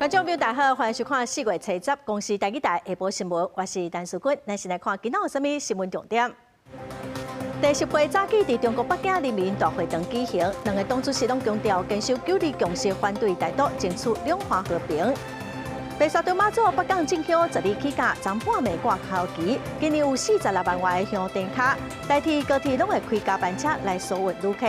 觀眾朋友大家好，歡迎收看4月初十公視台語台下晡新聞，我是陳淑君。咱先來看今仔有啥物新聞重點。習習會早起佇中國北京人民大會堂舉行，兩个黨主席攏強調堅守九二共識，反對台獨，爭取兩岸和平。白沙屯媽祖北港進香十日起駕，昨半暝掛紅旗，今年有46萬外的香燈跤，台鐵高鐵攏會開加班車來疏運旅客。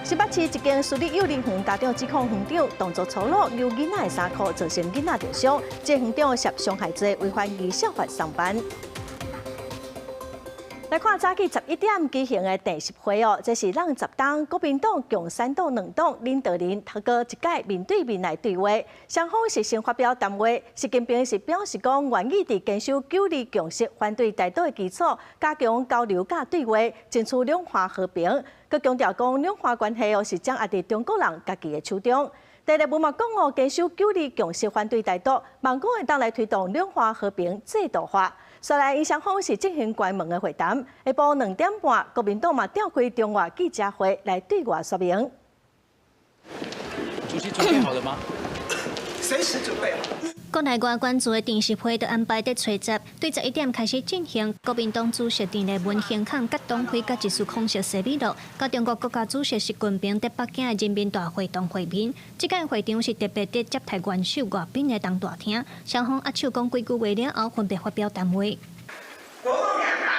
新北市一間私立幼兒園家長指控園長動作粗魯，搝囡仔的衫褲，造成囡仔著傷，這園長涉傷害罪，違反兒少法送辦。來看早起11點舉行的習習會哦，這是咱10冬國民黨、共產黨兩黨領導人透過一屆面對面來對話，雙方是先發表談話。習近平是表示講，願意佇堅守九二共識、反對台獨的基礎，加強交流佮對話，爭取兩岸和平。閣強調講，兩岸關係哦是掌握佇中國人家己的手中。鄭麗文嘛講哦，堅守九二共識、反對台獨，望講會當來推動兩岸和平制度化。煞來𪜶雙方是進行關門的會談，下晡2點半，國民黨嘛召開中外記者會來對外說明。主席準備好了嗎？隨時準備好。國內外關注的習習會都安排佇初十，對11點開始進行。國民黨主席鄭麗文、行孔佮黨魁佮一書孔席西米洛，佮中國國家主席習近平佇北京的人民大會堂會面。這屆會場是特別佇接待元首外賓的東大廳。雙方握手講幾句話了後，分別發表談話。國共兩黨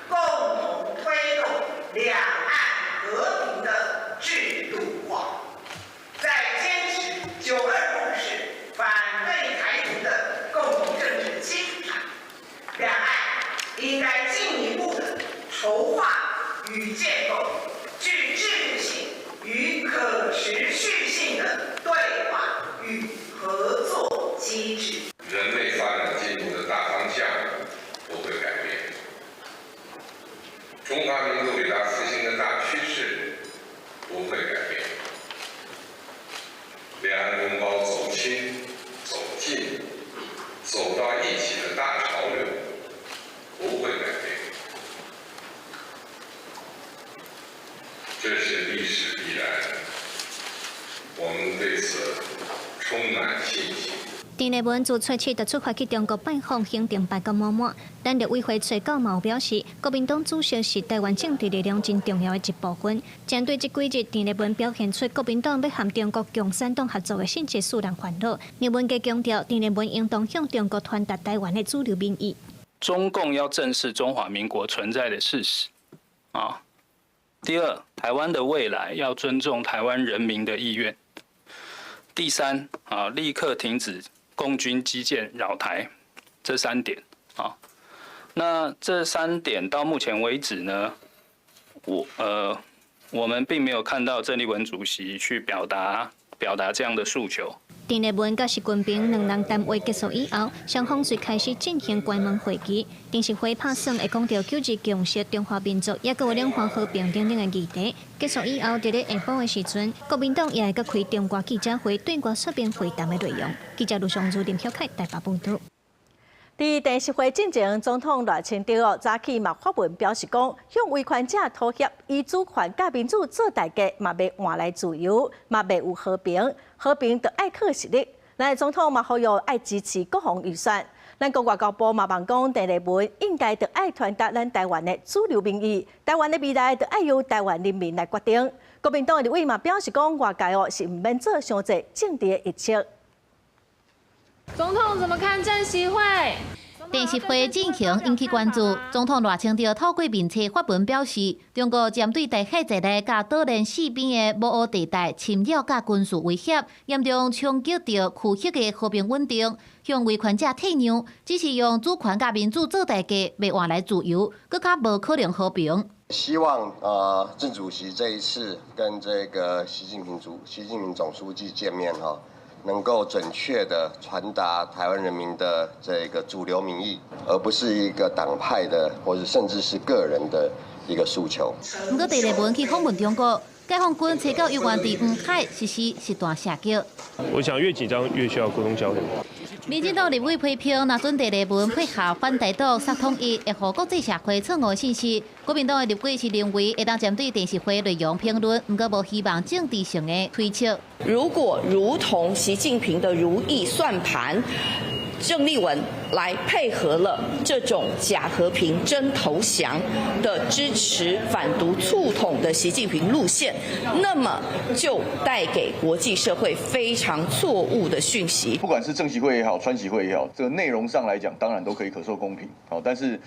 共同推動兩岸和平的制度化，在堅持九二共識、反對台獨的共同政治基礎上，兩岸應該進一步的籌劃與建構具制度性與可持續性的對話與合作機制。人類發展進步的大方向不會改變，中華民族偉大復興的大趨勢不會改變，兩岸同胞走親、走近、走到一起的大潮流不會改變，這是歷史必然，我們對此充滿信心。鄭麗文自初七就出發去中國拜訪，行程排甲滿滿。咱陸委會初九嘛有表示，國民黨主席是台灣政治力量真重要的一部分。針對這幾日，鄭麗文表現出國民黨欲和中國共產黨合作的信息，使人煩惱。葉文傑強調，鄭麗文應當向中國傳達台灣的主流民意。中共要正視中華民國存在的事實啊。第二，台灣的未來要尊重台灣人民的意願。第三，啊，立刻停止共軍機艦擾台，這三點啊，那這三點到目前為止呢，我們並沒有看到鄭麗文主席去表達這樣的訴求。鄭麗文佮習近平兩人談話結束以後，雙方遂開始進行關門會議。電視會拍算會講著九二共識、中華民族，抑閣有兩岸和平等等的議題。結束以後，佇咧下晡的時陣，國民黨也會閣開中外記者會，對外說明會談的內容。記者盧尚如、林曉凱台北報導。佇電視會進前，總統賴清德哦早起嘛發文表示講，向威權者妥協，以主權佮民主做代價，嘛袂換來自由，嘛袂有和平，和平著愛靠實力。咱總統嘛呼籲愛支持國防預算。咱國外交部嘛望講，鄭麗文應該著愛傳達咱台灣的主流民意，台灣的未來著愛由台灣人民來決定。國民黨的立委嘛表示講，外界哦是毋免做傷濟政治的臆測。總統怎麼看習習會？習習會進行引起關注。總統賴清德透過面冊發文表示，中國針對台海在內佮島鏈四邊的模糊地帶侵擾佮軍事威脅，嚴重衝擊著區域的和平穩定，向威權者退讓，只是用主權佮民主做代價，袂換來自由，閣較無可能和平。希望鄭主席這一次跟這個習近平總書記見面哈，能夠準確地傳達台灣人民的這個主流民意，而不是一個黨派的，或者甚至是個人的一個訴求。毋過，鄭麗文去訪問中國，解放軍初九猶原佇黃海實施實彈射擊。我想越緊張越需要溝通交流。民進黨立委批評，若準鄭麗文配合反台獨、殺統一，會予國際社會錯誤信息。國民黨的立委是認為，會當針對電視會內容評論，毋過無希望政治性的推測。如果如同習近平的如意算盤，鄭麗文來配合了這種假和平真投降的支持反獨促統的習近平路線，那麼就帶給國際社會非常錯誤的訊息。不管是政習會也好，川習會也好，這個內容上來講，當然都可以可受公評。好，但是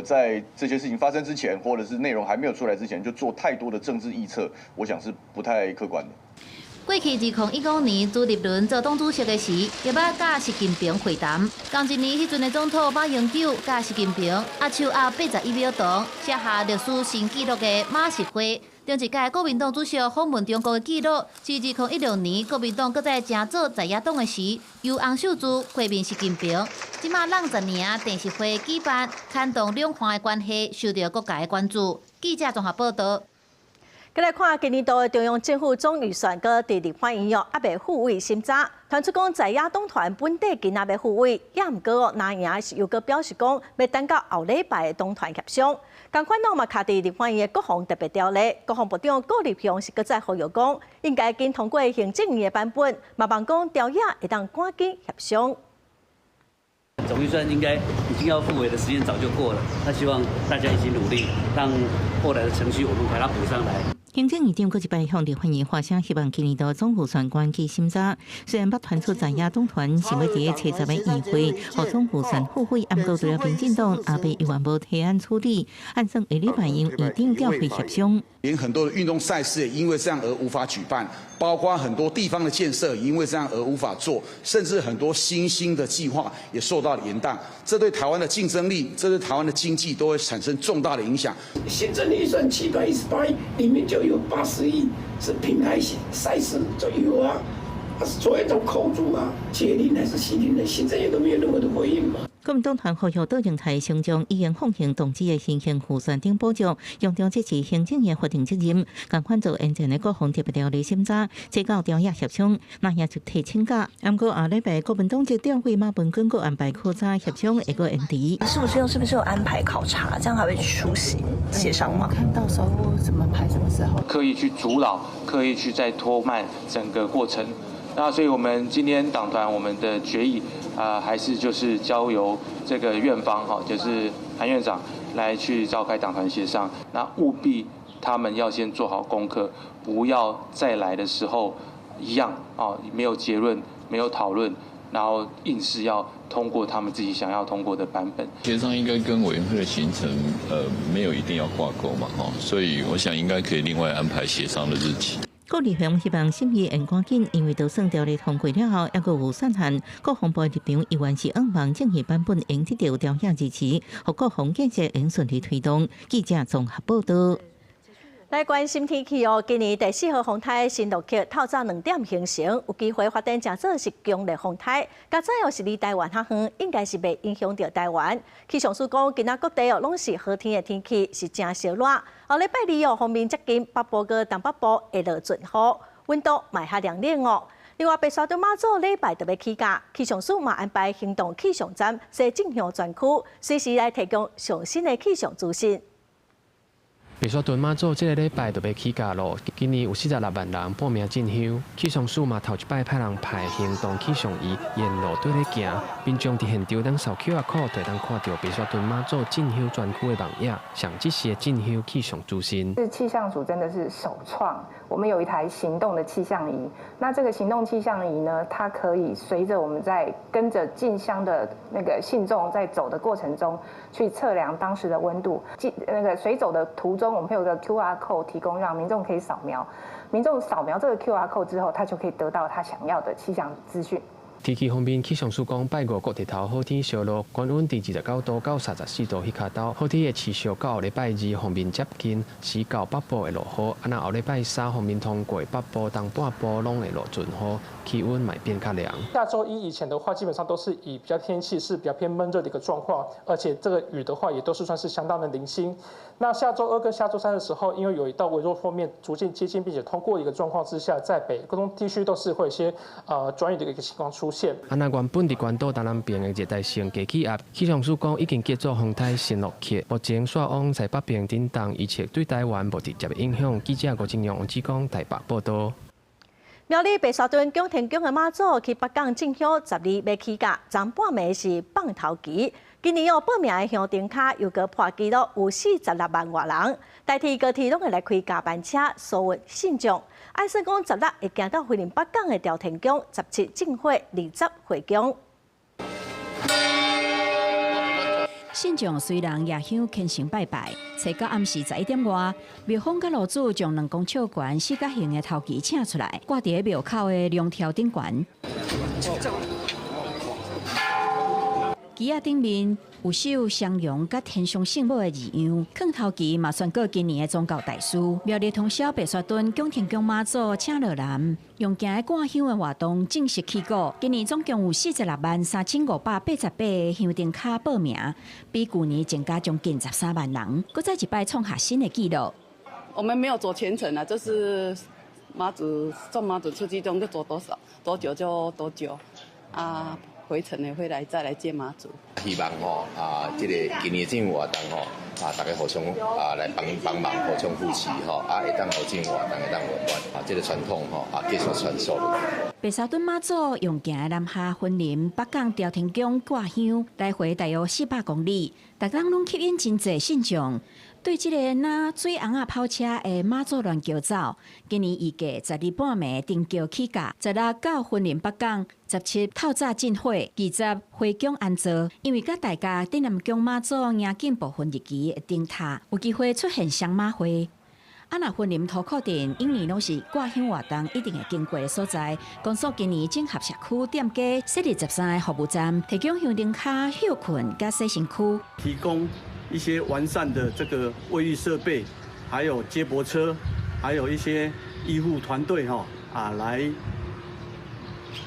在這些事情發生之前，或者是內容還沒有出來之前，就做太多的政治臆測，我想是不太客觀的。過去2015年，朱立倫做黨主席的時，伊捌佮習近平會談。仝一年，彼陣的總統馬英九佮習近平握手握81秒長，寫下歷史新紀錄的馬習會。頂一屆國民黨主席訪問中國的紀錄，是2016年國民黨閣在正做在野黨的時，由洪秀柱會面習近平。這馬攏10年電視會舉辦，牽動兩岸的關係，受到各界的關注。記者綜合報道。閣來看今年度的中央政府總預算，閣佇立法院哦，猶未付委審查。傳出講在野黨團本底今仔欲付委，也毋過哦，藍營是又閣表示講，欲等到後禮拜的黨團協商。仝款哦嘛，卡佇立法院的國防特別條例，國防部長顧立雄是閣再呼籲講，應該緊通過行政院的版本，嘛望講朝野會當趕緊協商。總預算應該已經要付委的時間早就過了，那希望大家一起努力，讓後來的程序我們把它補上來。行政院長閣一擺向立法院發聲，希望今年度總預算趕緊審查。雖然捌傳出在野黨團想欲佇初十的院會，予總預算付委，毋過除了民進黨，阿伯猶原無提案處理，按算下禮拜由院長調會協商。連很多的運動賽事也因為這樣而無法舉辦，包括很多地方的建設因為這樣而無法做，甚至很多新興的計劃也受到了延宕。這對台灣的競爭力，這對台灣的經濟都會產生重大的影響。行政預算718億裡面就有80億是品牌賽事就有啊，是昨天都扣住啊，解鈴還是繫鈴的，行政院都沒有任何的回應嘛。國民黨團呼籲卓榮泰先將已經放行動支的新興預算頂補助，用掉這次行政院法定責任，仝款做延前的國防特別條例審查，這到朝野協商，那也就提請假。毋過後禮拜國民黨籍調會馬文君閣安排考察協商，會閣延遲。是不是有安排考察？這樣還會出席協商嗎？看到時候怎麼排，什麼時候？刻意去阻撓，刻意去再拖慢整個過程。那所以我們今天黨團我們的決議啊，還是就是交由這個院方哈，就是韓院長來去召開黨團協商。那務必他們要先做好功課，不要再來的時候一樣啊，沒有結論，沒有討論，然後硬是要通過他們自己想要通過的版本。協商應該跟委員會的行程，沒有一定要掛鈎嘛，哈，所以我想應該可以另外安排協商的日期。顧立雄希望審議會趕緊，因為就算條例通過了後，猶閣有選項。國防部立場猶原是向望正義版本會得到朝野支持，予國防建設會順利推動。記者綜合報道。來關心天氣哦，今年第四號風颱新洛克透早2點形成，有機會發展成做是強烈風颱。佳哉哦是離台灣較遠，應該是袂影響著台灣。氣象署講，今仔各地哦攏是好天的天氣，是誠燒熱。後禮拜二哦，鋒面接近北部佮東北部會落陣雨，溫度嘛較涼冷哦。另外，白沙屯媽祖禮拜就欲起駕，氣象署嘛安排行動氣象站西進香專區，隨時來提供上新的氣象資訊。白沙屯媽祖這个禮拜就欲起駕囉，今年有46萬人報名進香，氣象署嘛頭一擺派人派行動氣象儀沿路綴咧行，民眾佇現場當掃 QR code 就會當看著白沙屯媽祖進香專區的網頁，上即時的進香氣象資訊。是氣象署真的是首創，我們有一台行動的氣象儀。那這個行動氣象儀呢，它可以隨着我們在跟着進香的那個信眾在走的過程中，去測量當時的溫度。進那個隨走的途中，我們會有個 QR code 提供，讓民眾可以掃描。民眾掃描這個 QR code 之後，他就可以得到他想要的氣象資訊。天氣方面，氣象署講拜五各地頭好天燒熱，高溫佇29度到34度彼跤頭，好天會持續到後禮拜二，鋒面接近，時到北部會落雨。啊，若後禮拜三鋒面通過北部、東半部攏會落陣雨，氣溫嘛會變較涼。下週一以前的話，基本上都是以比較天氣是比較偏悶熱的一個狀況，而且這個雨的話也都是算是相當的零星。那下週二跟下週三的時候，因為有一道微弱鋒面逐漸接近並且通過一個狀況之下，在北東地區都是會有一些轉雨的一個情況出現。現。啊，若原本佇關島東南邊的熱帶性低氣壓，氣象署講已經叫做風台辛洛克，目前煞往西北邊振動，預測對台灣無直接的影響。記者吳正陽、王志剛台北報道。苗栗白沙屯蔣天宮的媽祖去北港進香，12欲起駕，昨半暝是放頭旗。今年哦，報名的香燈跤又閣破紀錄，有46萬外人。台鐵高鐵攏會來開加班車，疏運信眾。按算講16會行到雲林北港的朝天宮，17進火，20回宮。信眾隨人夜香虔誠拜拜，初九暗時11點外，廟方佮爐主將2公尺懸四角形的頭旗請出來，掛佇廟口的龍柱頂懸。旗仔頂面有繡雙龍佮天上聖母的字樣，囥頭旗嘛宣告今年的宗教大事。苗栗通霄白沙屯蔣天宮媽祖請落南，用行的掛香的活動正式起鼓。今年總共有46萬3588個香燈跤報名，比舊年增加將近13萬人，閣再一擺創下新的紀錄。我們沒有走全程啊，就是媽祖送媽祖出去，總就走多少多久就多久啊。回程呢會來再來接媽祖。希望吼啊，這個今年這個活動吼啊，大家互相啊來幫幫忙，互相扶持吼啊，會當予這個活動會當圓滿啊，這個傳統吼啊繼續傳授。白沙屯媽祖用行的南下雲林北港朝天宮掛香，來回大約400公里，逐工攏吸引真濟信眾。對這個拿水尪仔跑車的媽祖鸞轎走，今年預計12半暝登轎起駕，16到雲林北港，17透早進火，20回宮安座。因為佮大家鎮南宮媽祖迎覲部分日期會頂塔，有機會出現雙馬會。啊，若雲林塗褲鎮，往年攏是掛香活動一定會經過的所在。公所今年整合社區店家設立13個服務站，提供香燈跤歇睏佮洗身軀，提供一些完善的這個衛浴設備，還有接駁車，還有一些醫護團隊，哈啊，來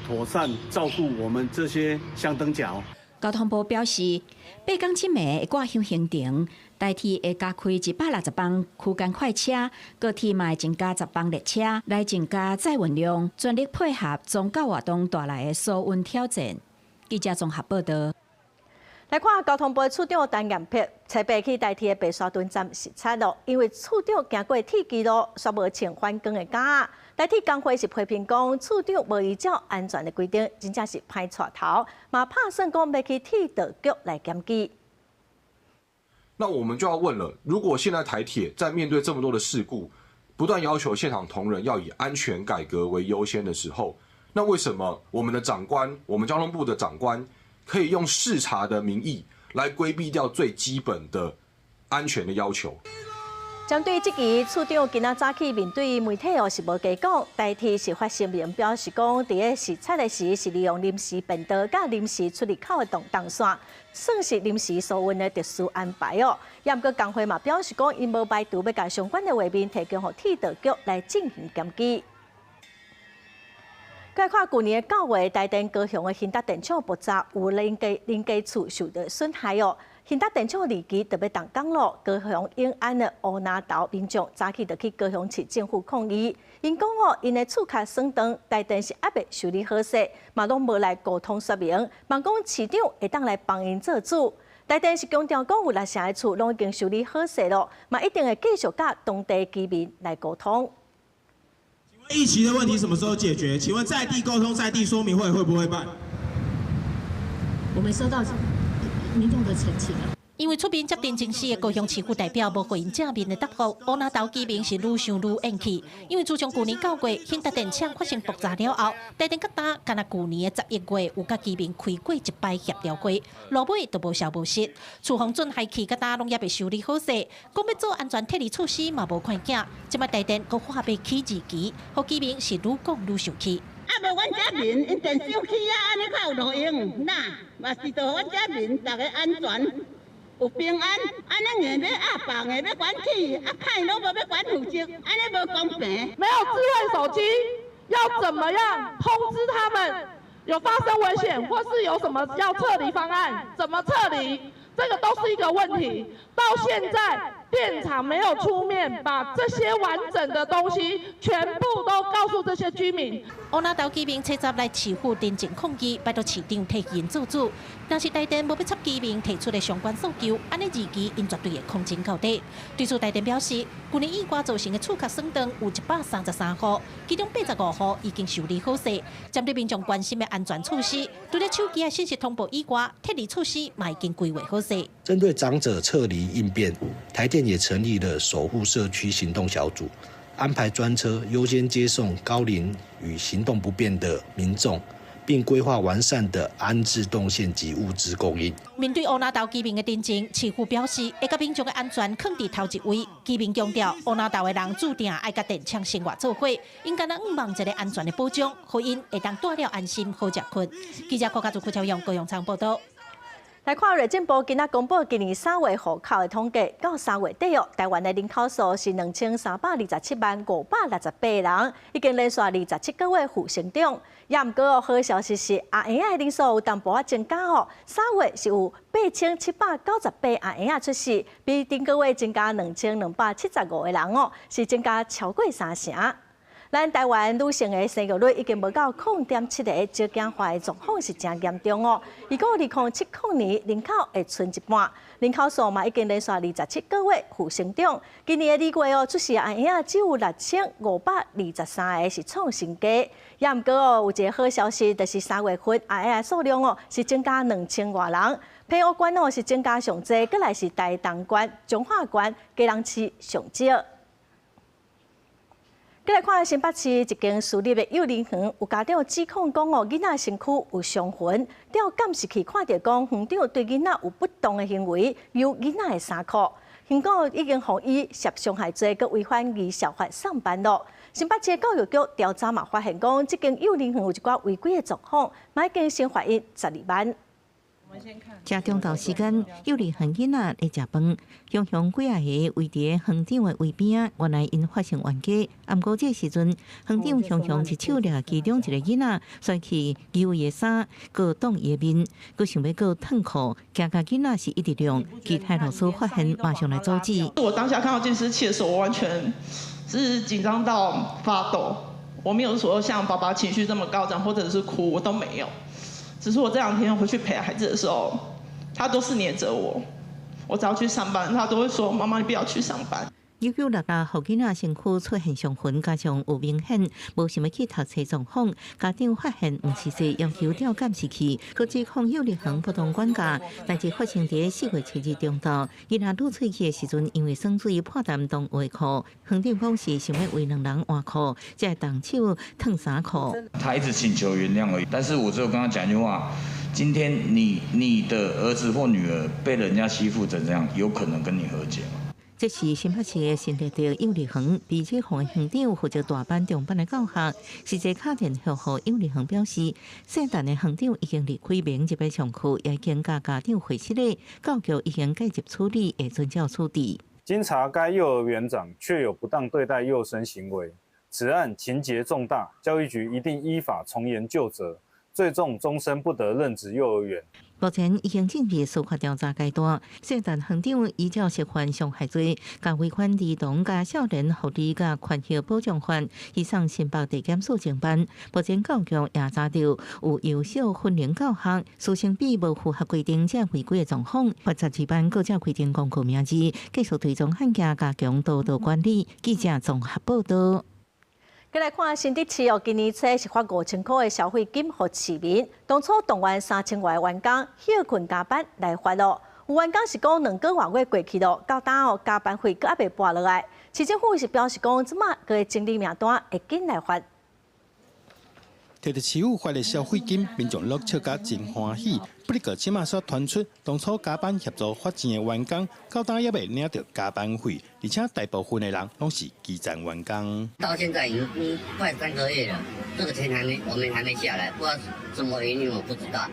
妥善照顧我們這些香燈腳。交通部表示，八港這暝掛香行程，台鐵會加開160班區間快車，高鐵嘛會增加10班列車，來增加載運量，全力配合宗教活動帶來的疏運挑戰。記者綜合報道。來看交通部處長陳彥柏，初八去台鐵的白沙屯站視察咯，因為處長行過鐵支路，煞無穿反光的夾仔。台鐵工會是批評講，處長無依照安全的規定，真正是歹帶頭，嘛拍算講欲去鐵道局來檢舉。那我們就要問了，如果現在台鐵在面對這麼多的事故，不斷要求現場同仁要以安全改革為優先的時候，那為什麼我們的長官，我們交通部的長官，可以用視察的名義來規避掉最基本的安全的要求？針對這期處長今仔早起面對媒體哦，是無加講，台鐵是發聲明表示講，佇咧視察的時是利用臨時便道佮臨時出入口的動線，算是臨時疏運的特殊安排哦。也毋過工會嘛表示講，𪜶無排除欲共相關的畫面提供予鐵道局來進行檢舉。來看舊年9月，台電高雄的興達電廠爆炸，有鄰家厝受到損害哦。興達電廠二期就欲動工咯，高雄永安的烏拿頭民眾早起就去高雄市政府抗議，𪜶講哦，𪜶的厝較損斷，台電是猶未修理好勢，嘛攏無來溝通說明，望講市長會當來幫𪜶做主。台電是強調講有6成的厝攏已經修理好勢咯，嘛一定會繼續佮當地居民來溝通。一期的問題什麼時候解決？請問在地溝通、在地說明會會不會辦？我們收到民眾的陳情。因為出面接電證實的高雄市府代表無予𪜶正面的答覆，烏拿頭居民是愈想愈怨氣。因為自從舊年9月興達電廠發生爆炸了後，台電佮今干焦舊年的11月有佮居民開過一擺協調會，落尾都無消無息。廚房準害去佮今攏猶未修理好勢，講欲做安全撤離措施嘛無看見。這擺台電閣話欲起二期，予居民是愈講愈生氣。啊，無阮這民，𪜶電收起啊，按呢較有路用，那嘛是著阮這民逐个安全。有平安，按呢硬欲壓霸，硬欲管起，啊，歹攏無欲管負責，按呢無公平。沒有智慧手機，要怎麼樣通知他們有發生危險，或是有什麼要撤離方案？怎麼撤離？這個都是一個問題。到現在電廠沒有出面把這些完整的東西全部都告訴這些居民。烏那島居民七十來市府陳情抗議，拜託市長替𪜶做主。若是台電無欲插居民提出的相關訴求，按呢二期𪜶絕對會抗爭到底。對此台電表示，舊年意外造成的觸覺損斷有133戶，其中85戶已經修理好勢。針對民眾關心的安全措施，除了手機的信息通報以外，撤離措施嘛已經規劃好勢。針對長者撤離應變，台電也成立了守護社區行動小組，安排專車優先接送高齡與行動不便的民眾，並規劃完善的安置動線及物資供應。面對烏那島居民的陳情，市府表示會共民眾的安全放佇頭一位。居民強調，烏那島的人注定愛佮電廠生活做伙，𪜶敢若向望一个安全的保障，予𪜶會當蹛了安心好食睏。記者郭家祖、郭超勇、高永昌報道。來看內政部今仔公布今年3月戶口的統計，到3月底哦，台灣的人口數是2327萬568人，已經連續27個月負成長。也毋過哦，好消息是阿嬰仔的人數有淡薄仔增加哦，3月是有8798阿嬰仔出世，比頂個月增加2275個人哦，是增加超過三成。咱台灣女性的生育率已經無到0.7個，少子化的狀況是誠嚴重哦。預估2070年人口會賰一半，人口數嘛已經連續27個月負成長。今年的2月哦，出世阿嬰仔只有6523個，是創新低。也毋過哦，有一個好消息，就是3月份阿嬰仔數量哦是增加2000外人。澎湖縣哦是增加上濟，閣來是台東縣、彰化縣、基隆市上少。閣來看新北市一間私立的幼兒園，有家長指控講哦，囡仔身軀有傷痕，調監視器看著講，園長對囡仔有不當的行為，搝囡仔的衫褲，現講已經予以涉傷害罪，閣違反兒少法送辦囉。新北市教育局調查嘛，發現講，這間幼兒園有一寡違規的狀況，嘛已經先罰伊12萬。食中晝時間，幼兒園囡仔咧食飯，雄雄幾仔个圍佇園長的圍邊仔，原來𪜶發生冤家。毋過這時陣，園長雄雄一手掠其中一个囡仔，摔去搝伊的衫，閣擋伊的面，閣想欲閣褪褲，驚共囡仔是一直量，其他老師發現，馬上來阻止。我當下看到監視器的時候，我完全是緊張到發抖，我沒有說像爸爸情緒這麼高漲，或者是哭，我都沒有。只是我這兩天回去陪孩子的時候，他都是黏著我。我只要去上班，他都會說：媽媽，你不要去上班。1996予囡仔身軀出現傷痕，加上有明顯無想欲去讀冊狀況，家長發現毋是說要求調監視器，閣指控幼兒園不當管教。代誌發生佇4月7日中晝，囡仔擼喙齒的時陣，因為耍水破脣當襪褲，園長講是想欲為兩人換褲，才會動手褪衫褲。他一直請求原諒而已，但是我只有跟他講一句話：今天你的兒子或女兒被人家欺負成這樣，有可能跟你和解嗎？這是新北市的新立德幼兒園，被指控的園長負責大班、中班的教學。實際敲電話予幼兒園表示，姓陳的園長已經離開明日欲上課，也已經共家長回釋咧，教育局已經介入處理，會遵照處置。經查該幼兒園長確有不當對待幼生行為，此案情節重大，教育局一定依法從嚴究責，最重終身不得任職幼兒園。目前已經進入司法調查階段，姓陳園長依照涉犯傷害罪、共違反兒童佮少年福利佮權益保障法，移送新北地檢署偵辦。目前教育局也查著有幼小分齡教學，師生比無符合規定這違規的狀況，罰12萬，閣照規定公告名字，繼續追蹤案件，加強督導管理。記者綜合報道。閣來看新竹市哦，今年初是發5000箍的消費金予市民。當初動員3000外員工歇睏加班來發囉。有員工是講2個外月過去囉，到今哦加班費閣猶未撥落來。市政府是表示講，這馬閣會整理名單，會緊來發。摕著市府發的消費金，民眾攏笑甲真歡喜。不過，這馬煞傳出當初加班協助發錢的員工，到今猶未領著加班費，而且大部分的人攏是基層員工。到現在已經快3個月了，這個錢還沒，我們還沒下來，不知道什麼原因，我不知道。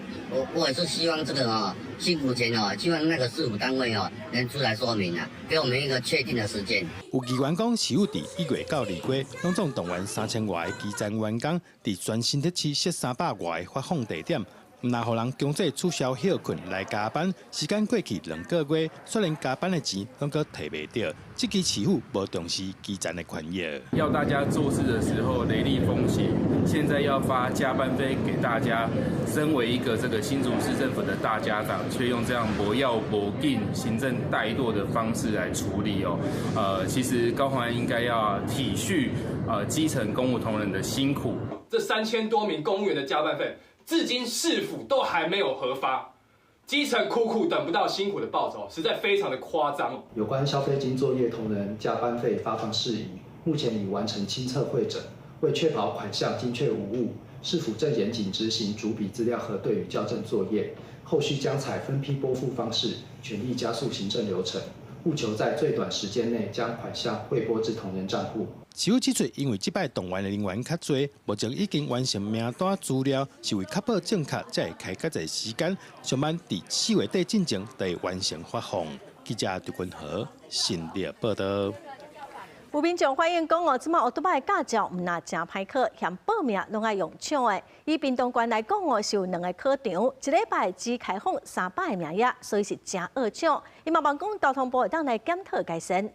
我也是希望這個哦辛苦錢哦，希望那個市府單位哦能出來說明啊，給我們一個確定的時間。有議員講，市府佇1月到2月，攏總動員3000外个基層員工，佇全新竹市設300外个發放地點。毋若予人強制取消歇睏來加班，時間過去2個月，煞連加班的錢攏閣提袂著。這支市府無重視基層的權益。要大家做事的時候雷厲風行，現在要發加班費給大家，身為一個這個新竹市政府的大家長，卻用這樣無要無緊、行政怠惰的方式來處理哦。其實高虹安應該要體恤基層公務同仁的辛苦。這3000多名公務員的加班費，至今市府都還沒有核發，基層苦苦等不到辛苦的報酬，實在非常的誇張。有關消費金作業同仁加班費發放事宜，目前已完成清冊彙整，為確保款項精確無誤，市府正嚴謹執行逐筆資料核對與校正作業，後續將採分批撥付方式，全力加速行政流程，務求在最短時間內將款項匯撥至同仁賬戶。市府指出，因為這擺動員的人員較濟，目前已經完成名單資料，是為確保正確才會開較濟時間，上慢佇4月底進前就會完成發放。記者張君和新竹報道。有民眾反映講哦，這馬歐多擺駕照毋若誠歹考，嫌報名攏愛用搶的。以屏東縣來講哦，是有兩個考場，一禮拜只開放300個名額，所以是誠惡搶。伊嘛望講交通部會當來檢討改善。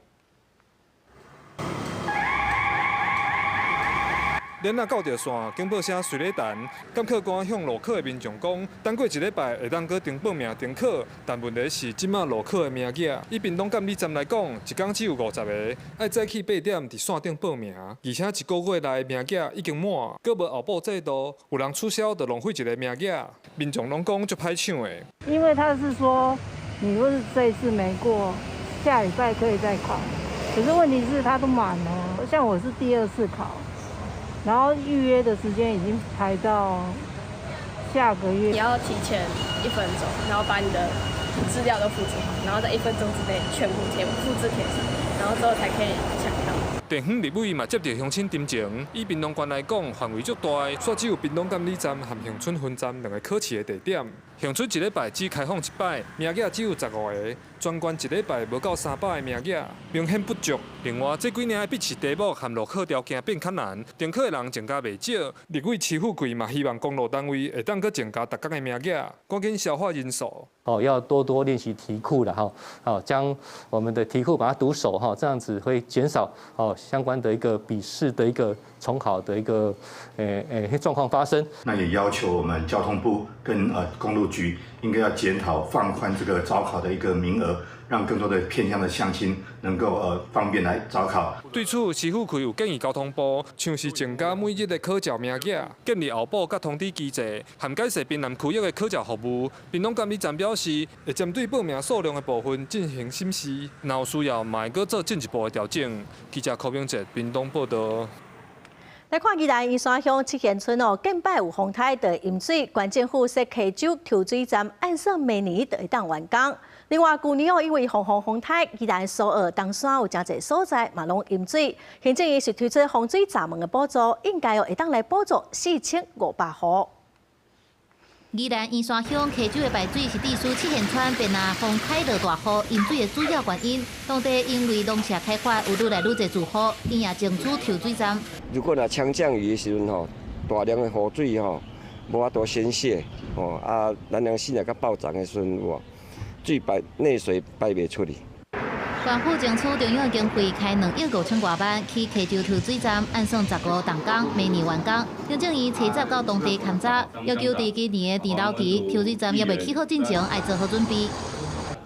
連若到著線，警報聲隨咧彈。監考官向路考的民眾講，等過一禮拜會當閣重報名重考。但問題是，這馬路考的名額，以屏東監理站來講，一工只有50個，愛早起8點佇線頂報名，而且一個月內名額已經滿，閣無候補制度，有人取消就浪費一個名額。民眾攏講足歹搶的。因為他是說，你若是這一次沒過，下禮拜可以再考。可是問題是，他都滿了。像我是第二次考。然後預約的時間已經排到下個月。你要提前1分鐘，然後把你的資料都複製好，然後在1分鐘之內全部貼複製貼上，然後之後才可以搶到。地方立委嘛接著鄉親陳情，以屏東縣來講，範圍足大，煞只有屏東監理站和恆春分站兩個考試的地點。恆春一禮拜只開放一擺，名額只有15個，全縣一禮拜無夠300個名額，明顯不足。另外，這幾年的筆試題目和路考條件變較難，重考的人增加袂少。立委徐富貴嘛希望公路單位會當閣增加逐工的名額，趕緊消化人數。哦，要多多練習題庫了哈，好，將我們的題庫把它讀熟哈，這樣子會減少哦相關的一個筆試的一個重考的一個狀況發生。那也要求我們交通部跟公路局應該要檢討放寬這個招考的一個名額，讓更多的偏鄉的鄉親能夠方便來招考。對此，徐富貴有建議交通部，像是增加每日的考照名額，建立候補佮通知機制，涵蓋踅屏南區域的考照服務。屏東監理站表示，會針對報名數量的部分進行審視，若有需要，嘛會閣做進一步的調整。記者柯明哲屏東報道。來看宜蘭宜山鄉七賢村哦，近擺有風颱就淹水，縣政府設溪洲抽水站，按算明年就會當完工。另外，舊年哦，因為風雨風颱，宜蘭蘇澳東山有誠濟所在嘛攏淹水，行政院是推出防水閘門的補助，應該哦會當來補助4500戶。宜蘭宜山鄉溪洲的排水是致使七賢村變若風颱落大雨淹水的主要原因。當地因為農舍開發有愈來愈濟住戶，𪜶也爭取抽水站。如果若強降雨的時陣吼，大量的雨水吼，無法度宣洩吼，啊，咱人死若較爆漲的時陣有無？水排內水排袂出去。縣府爭取中央經費開2億5千外萬起溪洲抽水站，按算15動工，明年完工。行政院初十到當地勘察，要求佇今年的澹澹期，抽水站猶未起好進前，愛做好準備。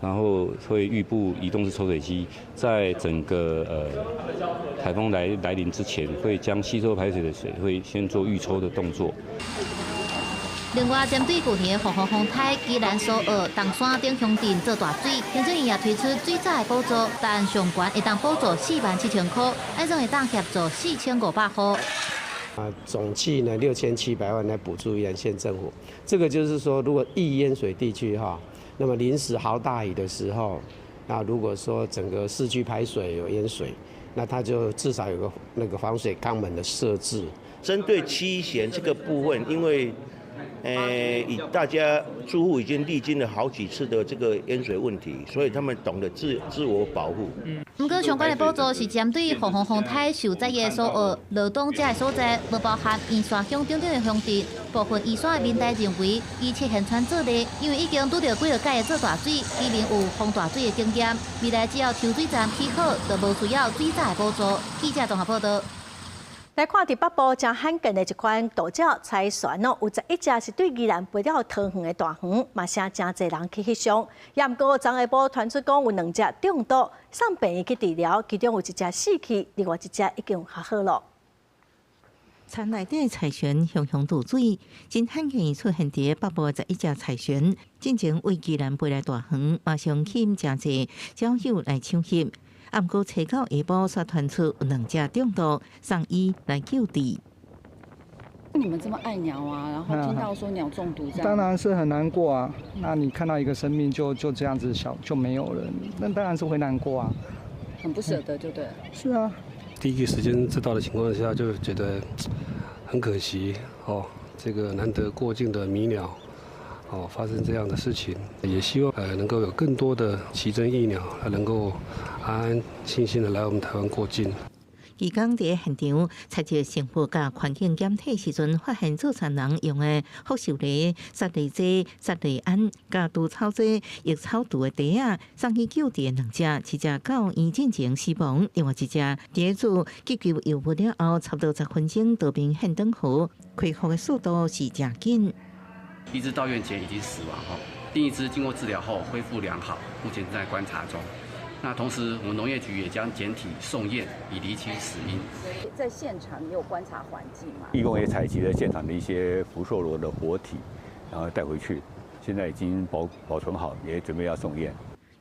然後會預布移動式抽水機，在整個颱風來臨之前，會將吸收排水的水會先做預抽的動作。另外，針對舊年的風雨風颱，宜蘭蘇澳、東山等鄉鎮做大水，行政院也推出水閘的補助，但上懸會當補助4萬7千塊，按算會當協助4500戶。啊，總計呢6700萬來補助宜蘭縣政府。這個就是說，如果易淹水地區哈，那麼臨時豪大雨的時候，那如果說整個市區排水有淹水，那它就至少有個那個防水肛門的設置。針對七賢這個部分，因為以大家住戶已經歷經了好幾次的這個淹水問題，所以他們懂得自我保護。毋過相關的補助是針對風風風颱受災的所有勞動者的所在，無包含員山鄉等等的鄉鎮。部分員山的民代認為，以赤現川做例，因為已經拄著幾若擺的做大水，居民有防大水的經驗，未來只要抽水站起好，就無需要水災的補助。記者綜合報道。來看佇北部誠罕見的一款渡鳥柴船哦，有11隻是對宜蘭飛到桃園的大園，嘛成誠濟人去翕相。也毋過昨下晡傳出講有兩隻中毒，送病院去治療，其中有一隻死去，另外一隻已經較好囉。田內底柴船雄雄渡水，真罕見出現佇北部11隻柴船，進前對宜蘭飛來大園，馬上吸引誠濟鳥友來搶翕。啊，毋過初九下晡，煞傳出有兩隻中毒，送醫來救治。你們這麼愛鳥啊，然後聽到說鳥中毒，這樣當然是很難過啊。那你看到一個生命就這樣子小就沒有了，那當然是會難過啊。很不捨得，就對。是啊。第一個時間知道的情況下，就覺得很可惜哦。這個難得過境的迷鳥，哦，發生這樣的事情，也希望能夠有更多的奇珍異鳥，能夠安安心心的來我們台灣過境。義工佇現場採集生物佮環境檢體時陣，發現做田人用的福壽螺、雪梨劑、雪梨胺佮除草劑、抑草毒的袋仔，送去救治的兩隻，一隻到院進前死亡，另外一隻佇做急救藥物了後，差不多10分鐘就變現轉好，恢復的速度是誠緊。一隻到院前已經死亡後，另一隻經過治療後恢復良好，目前正在觀察中。那同時，我們農業局也將檢體送驗，以釐清死因。在現場你有觀察環境嗎？義工也採集了現場的一些福壽螺的活體，然後帶回去，現在已經保存好，也準備要送驗。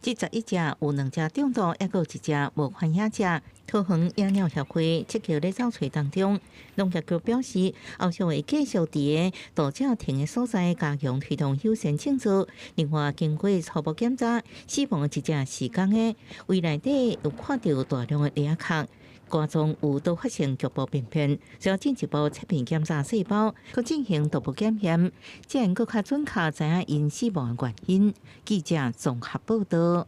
這11隻有兩隻中毒，抑閣有一隻無反應者。桃園野鳥協會積極咧走揣當中，農業局表示，後續會繼續佇个渡鳥停的所在加強推動友善政策。另外，經過初步檢查，死亡的一隻是公的，胃內底有看著大量的螺仔殼，肝臟有多發性局部病變，需要進一步切片檢查細胞，閣進行初步檢驗，才會閣較準確知影𪜶死亡的原因。記者綜合報道。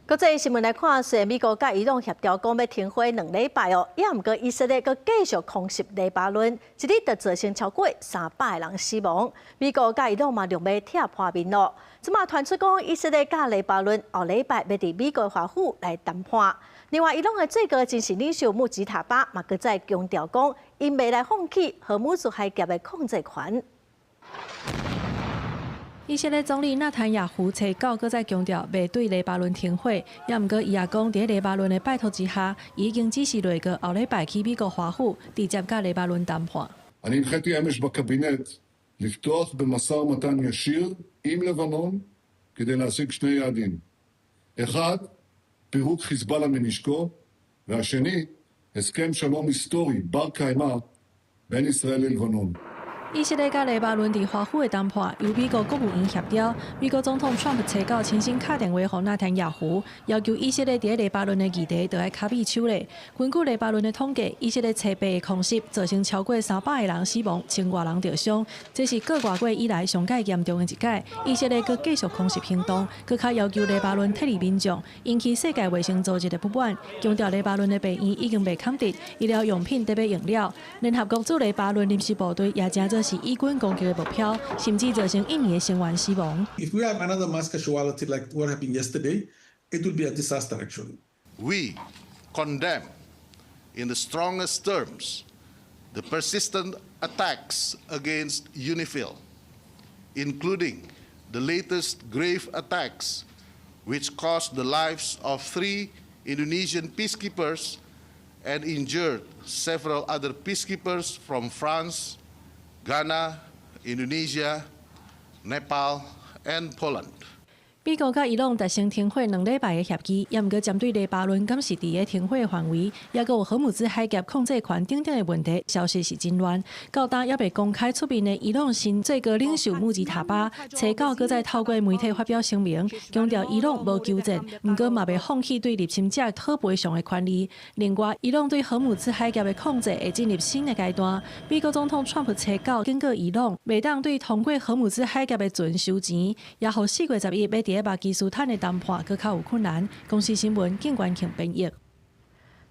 國際新聞來看，雖然美國佮伊朗協調講欲停火2禮拜哦，也毋過以色列閣繼續空襲黎巴嫩，一日就造成超過300個人死亡。美國佮伊朗嘛兩欲拆破面囉。這馬傳出講，以色列佮黎巴嫩後禮拜欲佇美國華府來談判。另外，伊朗的最高精神領袖穆吉塔巴嘛，閣再強調講，𪜶袂來放棄荷姆茲海峽的控制權。以色列總理納坦雅胡初九閣再強調，袂對黎巴嫩停火，也毋過伊也講，佇黎巴嫩的拜託之下，已經指示內閣後禮拜去美國華府，直接佮黎巴嫩談判。 אני הנחיתי אמש בקבינט לפתוח במשא ומתן ישיר עם לבנון כדי להשיג שני יעדים. אחד, פירוק חיזבאללה מנשקו, והשני, הסכם שלום היסטורי בר קיימא בין ישראל ללבנון. 以色列佮黎巴嫩佇華府的談判，由美國國務院協調。美國總統川普初九親身敲電話予納坦雅胡，要求以色列佇黎巴嫩的議題著愛跤尾手咧。根據黎巴嫩的統計，以色列初八的空襲造成超過300個人死亡，千外人著傷，這是個外月以來上蓋嚴重的一擺。以色列閣繼續空襲行動，閣較要求黎巴嫩撤離民眾，引起世界衛生組織的不滿，強調黎巴嫩的病院已經袂崁佇，醫療用品得欲用了。聯合國駐黎巴嫩臨時部隊也誠做是以軍攻擊的目標，甚至造成印尼的成員死亡。 If we have another mass casualty like what happened yesterday, it will be a disaster actually. We condemn in the strongest terms the persistent attacks against UNIFIL, including the latest grave attacks which cost the lives of three Indonesian peacekeepers and injured several other peacekeepers from France, Ghana, Indonesia, Nepal, and Poland. 美國佮伊朗達成停火2禮拜的協議，也毋過針對黎巴嫩敢是佇个停火範圍，抑閣有荷姆茲海峽控制權等等的問題，消息是真亂。到今猶未公開出面的伊朗新最高領袖穆吉塔巴，初九閣再透過媒體發表聲明，強調伊朗無求戰，毋過嘛袂放棄對入侵者討賠償的權利。另外，伊朗對荷姆茲海峽的控制會進入新的階段。美國總統川普初九警告伊朗，袂當對通過荷姆茲海峽的船收錢，也予4月11欲佇佇巴基斯坦的談判閣較有困難。公視新聞景關慶編譯。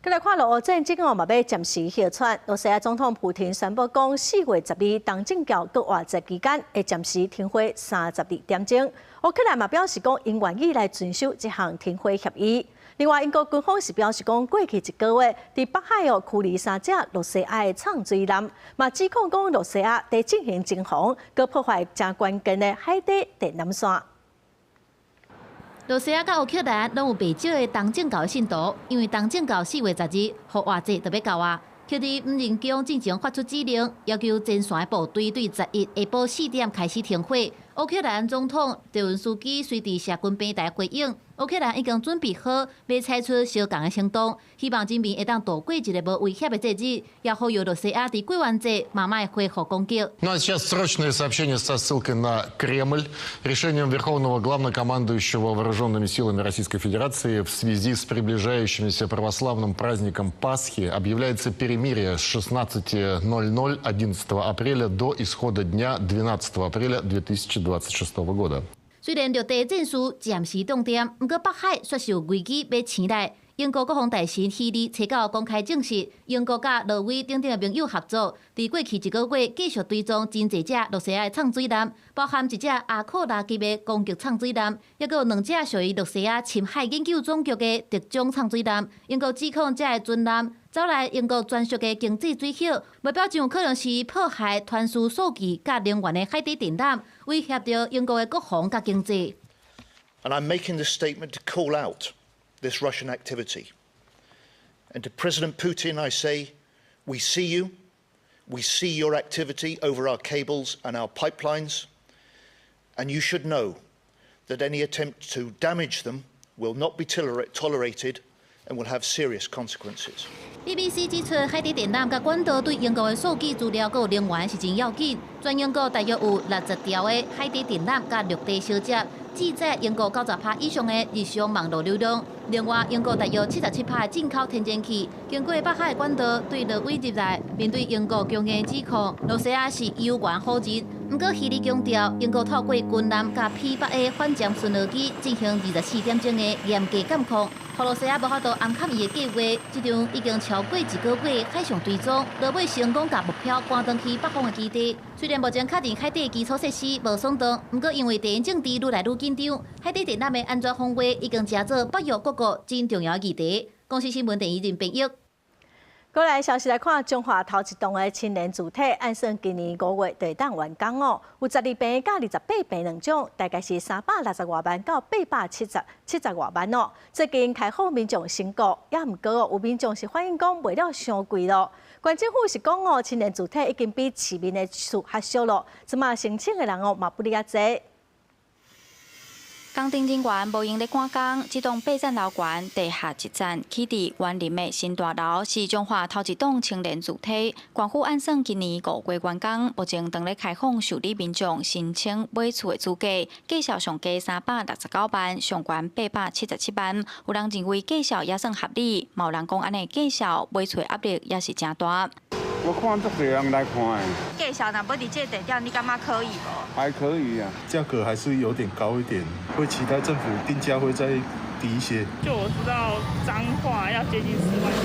閣來看俄烏戰爭哦，嘛欲暫時歇喘。俄羅斯總統普廷宣布講，4月12東正教復活節期間會暫時停火32點鐘。烏克蘭嘛表示講，𪜶願意來遵守這項停火協議。另外，英國軍方是表示講，過去一個月佇北海哦驅離三隻露西亞的藏水艦，嘛指控講露西亞佇進行偵防，閣破壞誠關鍵的海底電纜線。露西亞佮烏克蘭攏有袂少的東正教信徒，因為東正教4月12復活節就欲到啊。克里姆林宮進前發出指令，要求前線的部隊對11下晡4點開始停火。烏克蘭總統澤倫斯基隨佇社群平台回應，烏克蘭已經準備好，欲採取相仝的行動，希望人民會當度過一个無威脅的節日，也呼籲露西亞佇過完節嘛莫恢復攻擊。 Ну а сейчас срочное сообщение со ссылкой на Кремль. Решением Верховного Главнокомандующего Вооруженными силами Российской Федерации в связи с приближающимся православным праздником Пасхи объявляется перемирие с 16:00 11 апреля до исхода дня 12 апреля 2026 года. 雖然陸地戰事暫時凍點，毋過北海煞是有危機欲生來。英國國防大臣希利初九公開證實，英國佮挪威等等的盟友合作，佇過去一個月繼續追蹤真濟隻露西亞的藏水艦，包含一隻阿庫拉級的攻擊藏水艦，抑閣有兩隻屬於露西亞深海研究總局的特種藏水艦。英國指控這个船艦走來英國專屬的經濟水域，目標真有可能是破壞傳輸數據佮能源的海底電纜，威脅著英國的國防佮經濟。 And I'm making this statement to call out this Russian activity. And to President Putin, I say, we see you, we see your activity over our cables and our pipelines, and you should know that any attempt to damage them will not be tolerated and will have serious consequences. BBC 指出，海底電纜佮管道對英國的數據資料閣能源是真要緊。全英國大約有60條的海底電纜佮陸地相接，只佔英國90%以上的日常網路流量。另外，英國大約77%的進口天然氣經過北海管道對挪威入來，面對英國強硬指控，露西亞是猶原否認。毋過，希利強調，英國透過軍艦佮 P 八 A 反潛巡邏機進行24點鐘的嚴格監控，予露西亞無法度暗崁伊的計劃。這場已經超過一個月海上追蹤，落尾成功共目標趕轉去北方的基地。雖然目前確認海底基礎設施無損斷，毋過因為地緣政治愈來愈緊張，海底電纜的安全防衛已經成做北約各國真重要的議題。公視新聞鄭怡仁編譯。過來消息來看，彰化頭一棟的青年住宅，按算今年5月就會當完工哦。有12坪佮28坪兩種，大概是360外萬到870外萬哦。最近開予民眾申購，也毋過有民眾是反映講賣了傷貴咯。縣政府是講哦，青年住宅已經比市面的厝較俗咯，這馬申請的人哦嘛不哩遐濟。工程人員無閒咧趕工，這棟八層樓懸地下一層起佇員林的新大樓，是彰化頭一棟青年住宅。縣府按算今年5月完工，目前正咧開放受理民眾申請買厝的資格，價數上低369萬，上懸877萬。有人認為價數也算合理，嘛有人講按呢價數買厝壓力也是誠大。我看足濟人來看的。價數若欲佇這個地點，你感覺可以無？還可以啊，價格還是有點高一點，會期待政府定價會再低一些。就我知道彰化要接近4萬3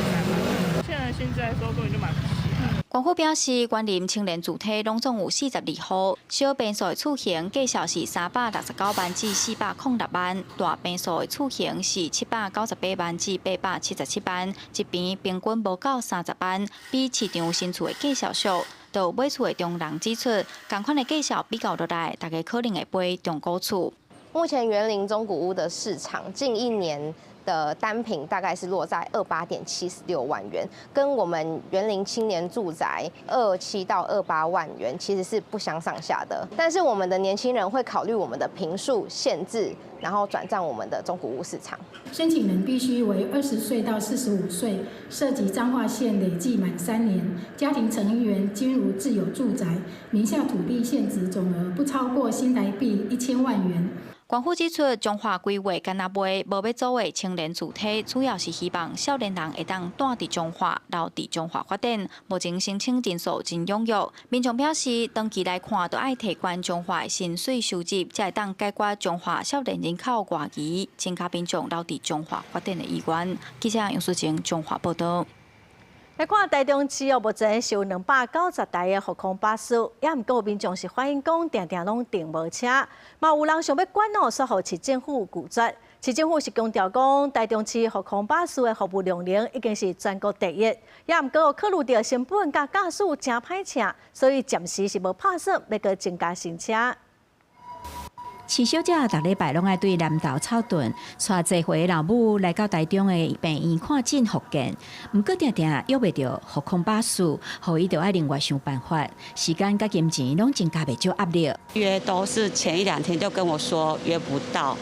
萬，現在現在說根本就買不起。縣府表示，員林青年住宅攏總有42戶，小坪數的厝型價數是369萬至406萬，大坪數的厝型是798萬至877萬，一坪平均無到30萬，比市場新厝的價數俗。就買厝的中人指出，仝款的價數比較落來，大家可能會買中古厝。目前員林中古屋的市場，近一年的單坪大概是落在28.76萬元，跟我們員林青年住宅27到28萬元其實是不相上下的。但是我們的年輕人會考慮我們的坪數限制，然後轉戰我們的中古屋市場。申請人必須為20歲到45歲，設籍彰化縣累計滿3年，家庭成員均無自有住宅，名下土地現值總額不超過新台幣1000萬元。縣府指出，彰化規劃干焦賣無欲租的青年住宅，主要是希望少年人會當蹛佇彰化，留佇彰化發展。目前申請人數真踴躍，民眾表示，長期來看，著愛提懸彰化的薪水收入，才會當解決彰化少年人口外移，增加民眾留佇彰化發展的意願。記者楊淑晴彰化報導。來看台中市哦，目前是有290台的復康巴士，也毋過民眾是反映講，定定攏停無車，嘛有人想欲管哦，煞予市政府拒絕。市政府是強調講，台中市復康巴士的服務量能已經是全國第一，也毋過考慮著成本佮駕駛誠歹請，所以暫時是無拍算欲閣增加新車。市小姐逐禮拜攏愛對南投草屯帶濟歲老母來到台中的病院看診復健，毋過定定約袂著復康巴士，予伊著愛另外想辦法，時間佮金錢攏增加袂少壓力。約都是前一兩天就跟我說約不到，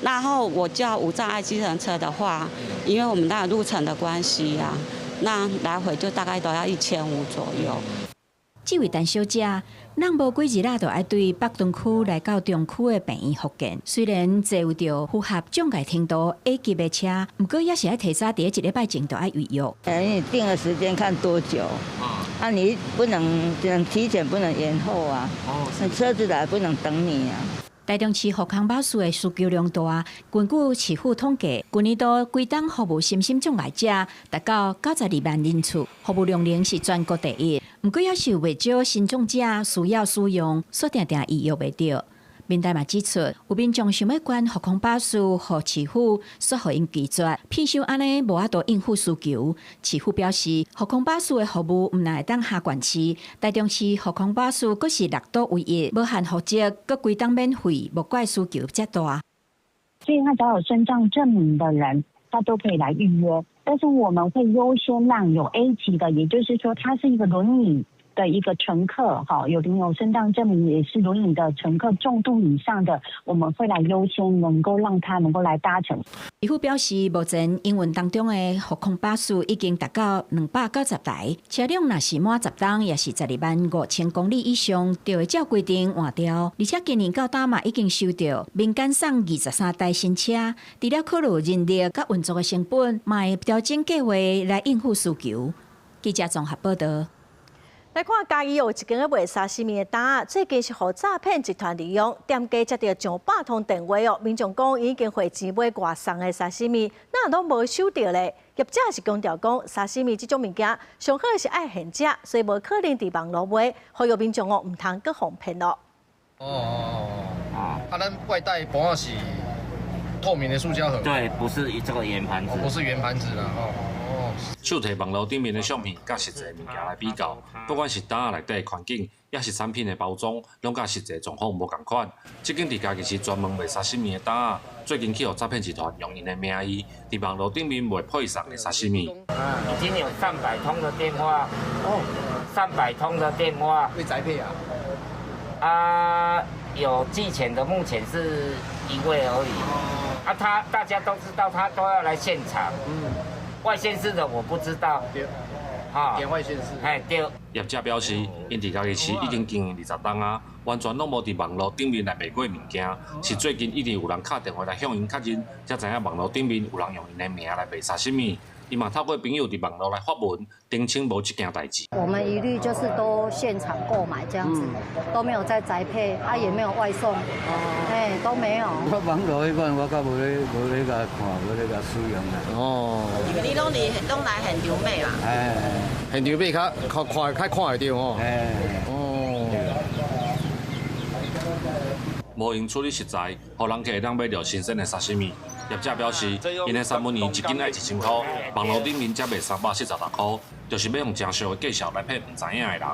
然後我叫無障礙計程車的話，因為我們那個路程的關係呀，那來回就大概都要1500左右。這位陳小姐，人無幾日仔，就愛對北屯區來到中區的病院復健。雖然坐有著符合障礙程度 A 級的車，毋過也是愛提早佇一禮拜前就愛預約。你訂的時間看多久？啊，你不能只能提前，不能延後啊。哦，那車子來不能等你啊。台中市復康巴士的需求量大，根據市府統計，去年度規檔服務身心障礙者達到92萬人次，服務量能是全國第一。毋過也是有袂少身障者需要使用，煞定定預約袂著。民代嘛指出，有民眾想欲捐復康巴士予市府，煞予𪜶拒絕，騙收按呢無法度應付需求。市府表示，復康巴士的服務毋但會當下縣市，台中市復康巴士閣是六都唯一，無限負責，閣規檔免費，無怪需求遮大。所以，他只要有身障證明的人，他都可以來預約。但是我們會優先讓有 A 級的，也就是說，他是一個輪椅的一個乘客，哈，有領有身障證明，也是輪椅的乘客，重度以上的，我們會來優先能夠讓他能夠來搭乘。市府表示，目前營運當中的復康巴士已經達到290台，車輛若是滿10冬，也是12萬5千公里以上，就會照規定換掉。而且今年到今嘛，已經收著民間送23台新車，除了考慮人力佮運作的成本，嘛會調整計劃來應付需求。記者綜合報導。來看嘉義有一間咧賣沙西米的檔，最近是予詐騙集團利用，店家接著上百通電話哦，民眾講已經匯錢買外送的沙西米，哪攏無收著咧？業者是強調講，沙西米這種物件上好是愛現食，所以無可能佇網路買，呼籲民眾哦毋通閣予騙咯。哦，啊，咱外帶盤仔是透明的塑膠盒。對，不是這個圓盤子。不是圓盤子啦，哦。手提網路頂面的相片，佮實際物件來比較，不管是袋仔內底的環境，抑是產品的包裝，攏佮實際狀況無仝款。這間佇嘉義市專門賣沙西米的檔仔，最近去予詐騙集團用𪜶的名義，佇網路頂面賣配送的沙西米。已經有上百通的電話，哦，上百通的電話。會宅配啊？啊，有寄錢的，目前是一位而已。啊，他大家都知道，他都要來現場。外縣市的我不知道。對，哈，外縣市。哎，對。業者表示，𪜶佇嘉義市已經經營20冬啊，完全攏無佇網路頂面來賣過物件，是最近一直有人敲電話來向𪜶確認，才知影網路頂面有人用𪜶的名來賣沙西米。伊嘛透過朋友佇網路來發文，澄清無這件代誌。我們一律就是都現場購買這樣子，都沒有在宅配，啊也沒有外送，哎都沒有。我網路彼款我較無咧無咧共看，無咧共使用啦。哦。你攏佇攏來現場買啦？哎，現場買較較看較看會著吼。哎。哦。無閒處理食材，予人客會當買著新鮮的沙西米。業者表示，𪜶的三文魚一斤愛1000箍，網路頂面才賣346箍，就是欲用誠俗的價數來騙毋知影的人。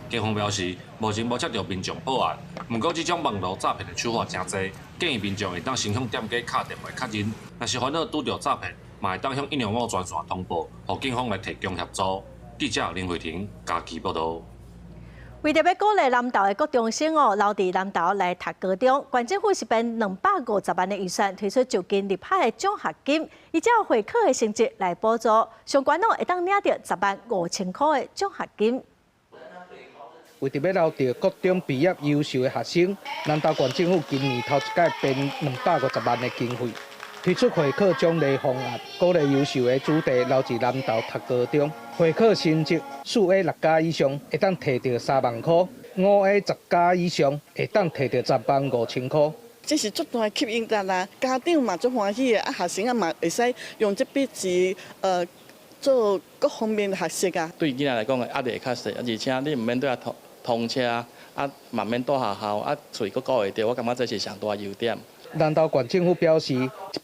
警方表示，目前無接著民眾報案，毋過這種網路詐騙的手法誠濟，建議民眾會當先向店家敲電話確認，若是煩惱拄著詐騙，嘛會當向125專線通報，予警方來提供協助。記者林慧婷嘉義報導。為著欲鼓勵南投的國中生哦，留佇南投來讀高中，縣政府是編250萬的預算，推出就近入學的獎學金，依照會考的成績來補助，上懸攏會當領著10萬5千箍的獎學金。為著欲留著國中畢業優秀的學生，南投縣政府今年頭一擺編250萬的經費，推出會考獎勵方案，鼓勵優秀的子弟留佇南投讀高中。會考成績4A 6加以上，會當提著3萬箍；5A 10加以上，會當提著10萬5千箍。這是足大的吸引力啦，家長嘛足歡喜的，啊學生啊嘛會使用這筆錢做各方面的學習啊。對囡仔來講的壓力會較細，而且你毋免對遐通通車，啊嘛免蹛學校，啊喙閣顧會著，我感覺這是上大優點。南投縣政府表示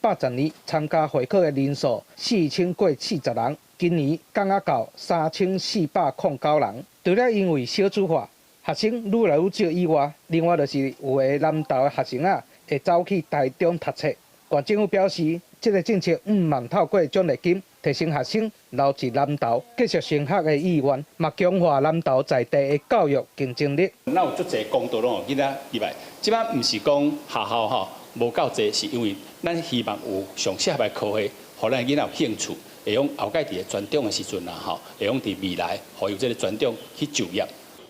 ，110年參加會考的人數4000過40人，今年降啊到3409人。除了因為少子化，學生愈來愈少以外，另外就是有的南投的學生啊，會走去台中讀冊。縣政府表示，這个政策毋望透過獎勵金提升學生留佇南投繼續升學的意願，嘛強化南投在地的教育競爭力。咱有足濟公道攏予囡仔入來，這擺毋是講學校吼無夠濟，是因為咱希望有上適合的科系，予咱囡仔有興趣，會用後蓋佇咧專長的時陣啦吼，會用佇未來，予有這个專長去就業。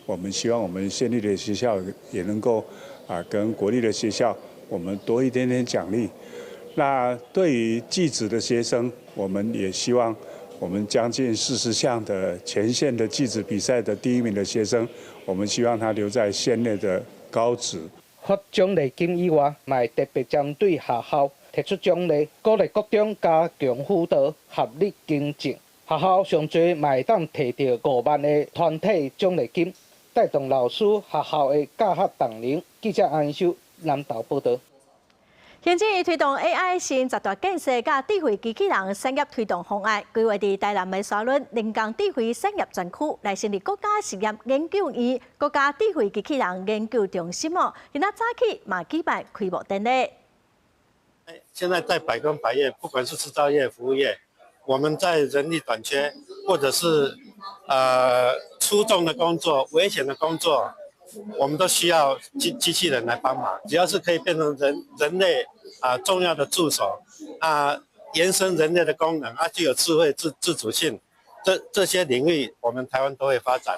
我們希望我們縣立的學校也能夠啊，跟國立的學校，我們多一點點獎勵。那對於技職的學生，我們也希望我們將近40項的全縣的技職比賽的第一名的學生，我們希望他留在縣內的高職。發獎勵金以外，嘛會特別針對學校提出獎勵，鼓勵國中加強輔導，合力精進。學校上濟嘛會當提著5萬的團體獎勵金，帶動老師學校的教學動能。記者安秀南投報導。行政院推動 AI 新十大建設佮智慧機器人產業推動方案，規劃佇台南的沙崙人工智慧產業專區來成立國家實驗研究院、國家智慧機器人研究中心哦。今仔早起嘛舉辦開幕典禮。現在在百工百業，不管是製造業、服務業，我們在人力短缺，或者是粗重的工作、危險的工作，我們都需要機器人來幫忙。只要是可以變成人類啊重要的助手啊，延伸人類的功能啊，具有智慧自主性，這些領域，我們台灣都會發展。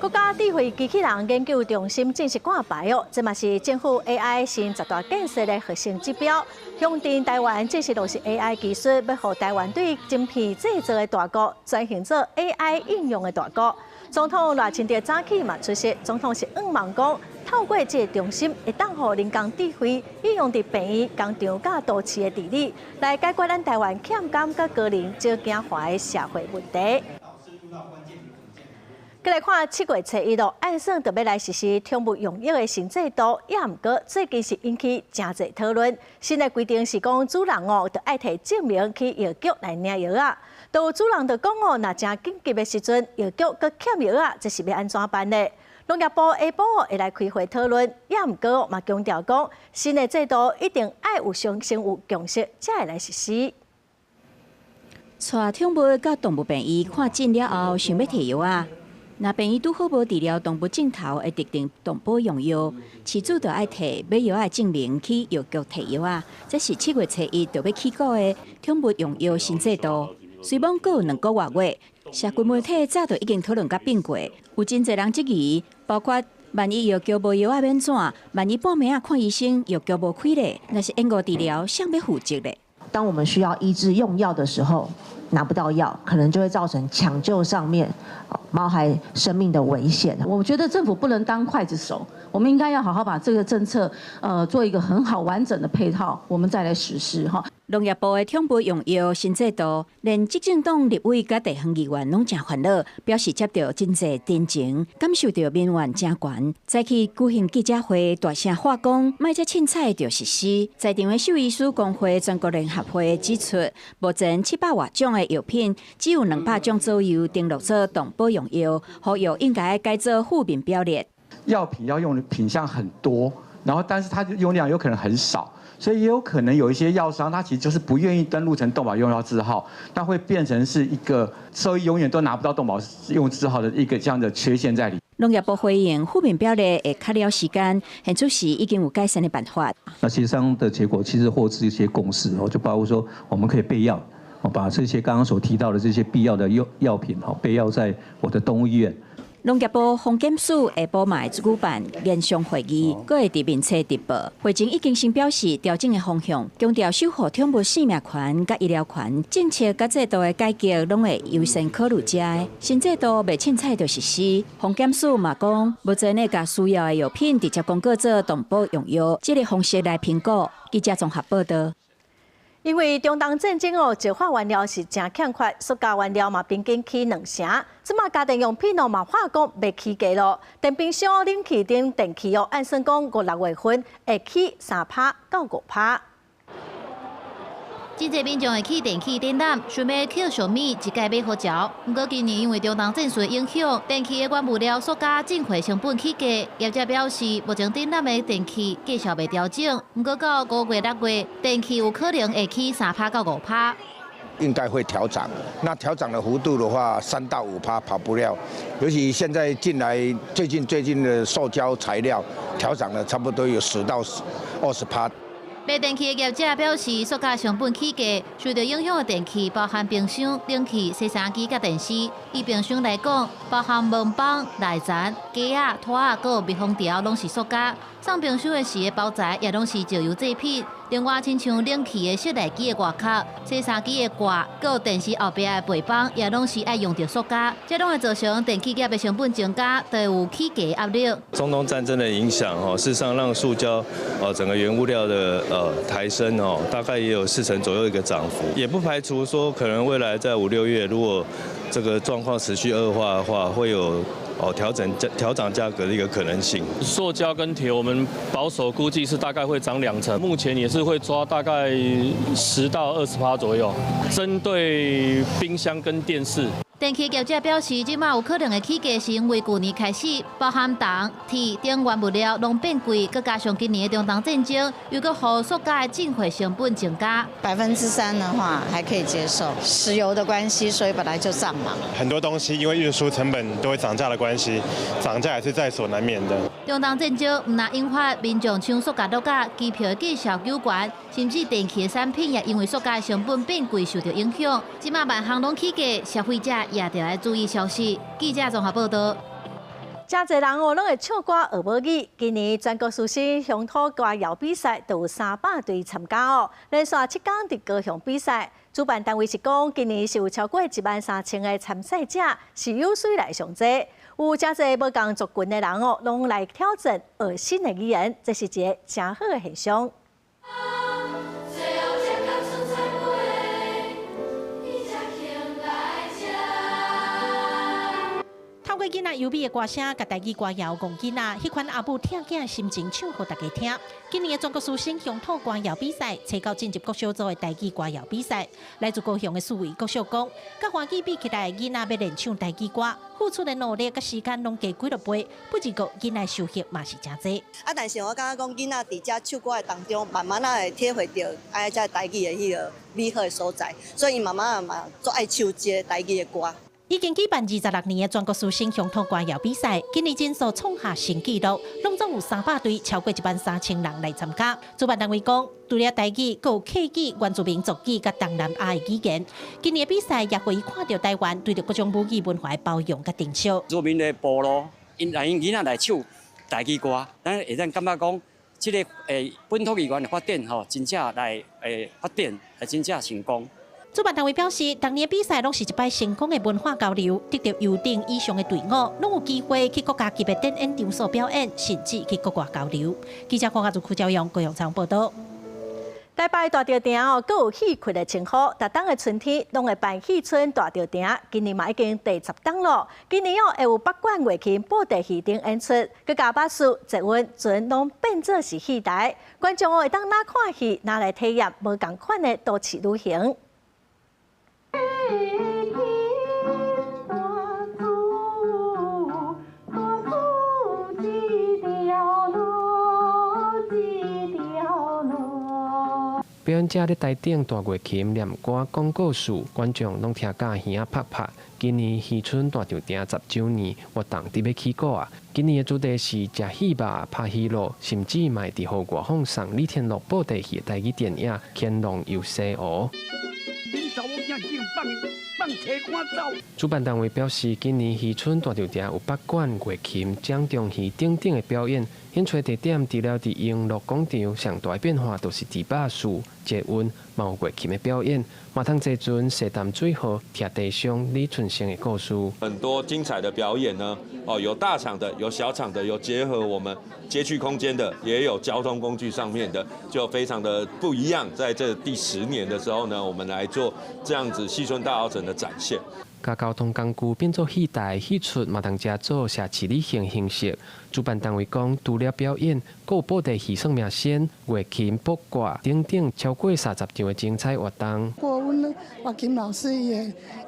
國家智慧機器人研究中心正式掛牌哦，這嘛是政府 AI 新十大建設的核心指標。向鎮台灣正式落實 AI 技術，欲予台灣對晶片製造的大國轉型做 AI 應用的大國。總統賴清德早起嘛出席，總統是向望講，透過這个中心，會當予人工智慧應用佇病院、工廠佮都市的治理，來解決咱台灣欠工佮高齡少子化的社會問題。閣來看7月初一咯，按算就欲來實施寵物用藥的新制度，也毋過最近是引起誠濟討論。新的規定是講主人哦，著愛提證明去藥局來領藥仔。都有主人就講哦，若誠緊急的時陣，藥局閣欠藥仔，這是欲按怎辦呢？農業部下晡會來開會討論，也毋過嘛強調講，新的制度一定愛有先有共識，才會來實施。帶寵物到動物病院看診了後，想欲提藥仔。若病院拄好無治療動物症頭的特定動保用藥，飼主就愛提買藥仔證明去藥局提藥仔。這是7月初一就欲起鼓的寵物用藥新制度。雖罔閣有2個外月，社群媒體早就已經討論甲變過，有真濟人質疑，包括萬一藥局無藥仔欲按怎？萬一半暝仔看醫生，藥局無開咧，若是延誤治療，誰欲負責咧？當我們需要醫治用藥的時候，拿不到藥，可能就會造成搶救上面毛孩生命的危險。我覺得政府不能當劊子手，我們應該要好好把這個政策，做一個很好完整的配套，我們再來實施哈。農業部的寵物用藥新制度，連執政黨立委佮地方議員攏誠煩惱，表示接著真濟陳情，感受著民怨誠懸。早起舉行記者會，大聲喊講，莫再凊彩就實施。在場的獸醫師公會全國聯合會指出，目前700外種的藥品，只有200種左右登錄做動保用藥，呼籲應該改做負面表列。藥品要用的品項很多，然後但是它的用量有可能很少。所以也有可能有一些藥商，他其實就是不願意登錄成動保用藥字號，那會變成是一個獸醫永遠都拿不到動保用字號的一個這樣的缺陷在裡。農業部回應負面表列會較了時間，現此時已經有改善的辦法。那協商的結果其實獲致一些共識哦，就包括說我們可以備藥，把這些剛剛所提到的這些必要的藥品哦備藥在我的動物醫院。農業部風檢署下晡嘛會舉辦研商會議，閣會佇面冊直播。會前已經先表示調整的方向，強調守護寵物生命權佮醫療權，政策佮制度的改革攏會優先考慮遮的。新制度袂凊彩就實施。風檢署嘛講，目前會共需要的藥品直接公告做動保用藥，這个方式來評估。記者綜合報道。因為中東戰爭哦，石化原料是誠欠缺，塑膠原料嘛平均起2成。這馬家電用品哦嘛話講欲起價囉。電冰箱、冷氣等電器哦，按算講五六月份會起3趴到5趴。真濟民眾會去電器展覽，想欲抾俗物，一改買予潮。毋過今年因為中東戰事影響，電器的原物料、塑膠、進貨成本起價。業者表示，目前展覽的電器價數未調整，毋過到5月、6月，電器有可能會起3趴到5趴。應該會調漲，那調漲的幅度的話，3到5趴跑不了。尤其現在進來最近的塑膠材料調漲了，差不多有10到20趴。賣電器的業者表示，塑膠成本起價，受到影響的電器包含冰箱、冷氣、洗衫機佮電視。以冰箱來講，包含門板、內層、架仔、拖仔，閣有密封條，攏是塑膠。送冰箱的時的包材也攏是石油製品。另外，親像冷氣的室內機的外殼、洗衫機的蓋，閣有電視後壁的背板，也攏是愛用著塑膠。這攏會造成電器業的成本增加，就會有起價壓力。中東戰爭的影響，吼，事實上讓塑膠，整個原物料的抬升，哦，大概也有4成左右一個漲幅，也不排除說可能未來在5、6月，如果這個狀況持續惡化的話，會有調漲價格的一個可能性。塑膠跟鐵，我們保守估計是大概會漲2成，目前也是會抓大概10到20趴左右，針對冰箱跟電視。電器業者表示，這馬有可能的起價是因為舊年開始，包含銅、鐵等原物料攏變貴，閣加上今年的中東戰爭，又閣予塑膠的進貨成本增加。3%的話還可以接受，石油的關係，所以本來就漲嘛。很多東西因為運輸成本都會漲價的關係，漲價也是在所難免的。中東戰爭毋但引發民眾搶塑膠落價、機票的價數糾懸，甚至電器的產品也因為塑膠成本變貴受到影響。這馬萬項攏起價，消費者也著愛注意消息。記者綜合報道。誠濟人哦，攏會唱歌學母語。今年全國師生鄉土歌謠比賽都有300隊參加哦，連續7工佇高雄比賽。主辦單位是講，今年是有超過1萬3千个參賽者，是有史以來上濟。有誠濟無仝族群的人哦，攏來挑戰學新的語言，這是一个誠好的現象。透過囡仔優美的歌聲，佮台語歌謠戇囡仔，彼款阿母疼囝的心情唱予大家聽。今年的全國師生鄉土歌謠比賽，初九進入國小組的台語歌謠比賽。來自高雄的四維國小講，佮華語比起來，囡仔欲練唱台語歌，付出的努力佮時間攏加幾落倍，不只過囡仔收穫嘛是誠濟。啊，但是我感覺講囡仔佇遮唱歌的當中，慢慢仔會體會著愛這台語的彼个美好的所在，所以伊慢慢仔嘛足愛唱這个台語的歌。已經舉辦26年的全國師生鄉土歌謠比賽，今年人數創下新紀錄，攏總有300隊，超過1萬3千人來參加。主辦單位講，除了台語，閣有客語、原住民族語佮東南亞的語言。今年的比賽也予伊看著台灣對著各種母語文化的包容佮珍惜。原住民的部落，𪜶來𪜶囡仔來唱台語歌，咱會當感覺講，這个本土語言的發展吼，真正來發展，來真正成功。主辦單位表示，逐年比賽攏是一擺成功的文化交流，得著優等以上的隊伍，攏有機會去國家級的展演場所表演，甚至去國外交流。記者黃家族、柯昭陽、高雄採訪報導。台北大稻埕哦，閣有戲曲的稱呼，逐冬的春天攏會辦戲春大稻埕，今年嘛已經第十冬囉。今年哦會有北管月琴、布袋戲等演出，閣共巴士、捷運、船攏變做是戲台，觀眾哦會當若看戲，若來體驗無仝款的都市旅行。表演者佇台頂彈月琴、念歌、講故事，觀眾攏聽甲耳仔拍拍。今年戲春大稻埕10週年活動佇欲起鼓啊！今年的主題是食戲肉、拍戲路，甚至嘛會佇予外放送李天祿布袋戲的台語電影《乾隆遊西湖》。恁查某囝竟放放提赶走。主辦單位表示，今年魚春大稻埕有八管、月琴、掌中戲等等的表演。演出地點除了佇英樂廣場，上大變化就是佇百事捷運，嘛有月琴的表演，嘛通坐船踅淡水河，聽地上李春生的故事。很多精彩的表演呢，哦，有大場的，有小場的，有結合我們街區空間的，也有交通工具上面的，就非常的不一樣。在這第10年的時候呢，我們來做這樣子汐村大稻埕的展現。共交通工具變做戲台戲出，嘛通遮做社區旅行形式。主辦單位講，除了表演，閣有布袋戲算命仙、月琴、卜卦等等，超過30場的精彩活動。過阮月琴老師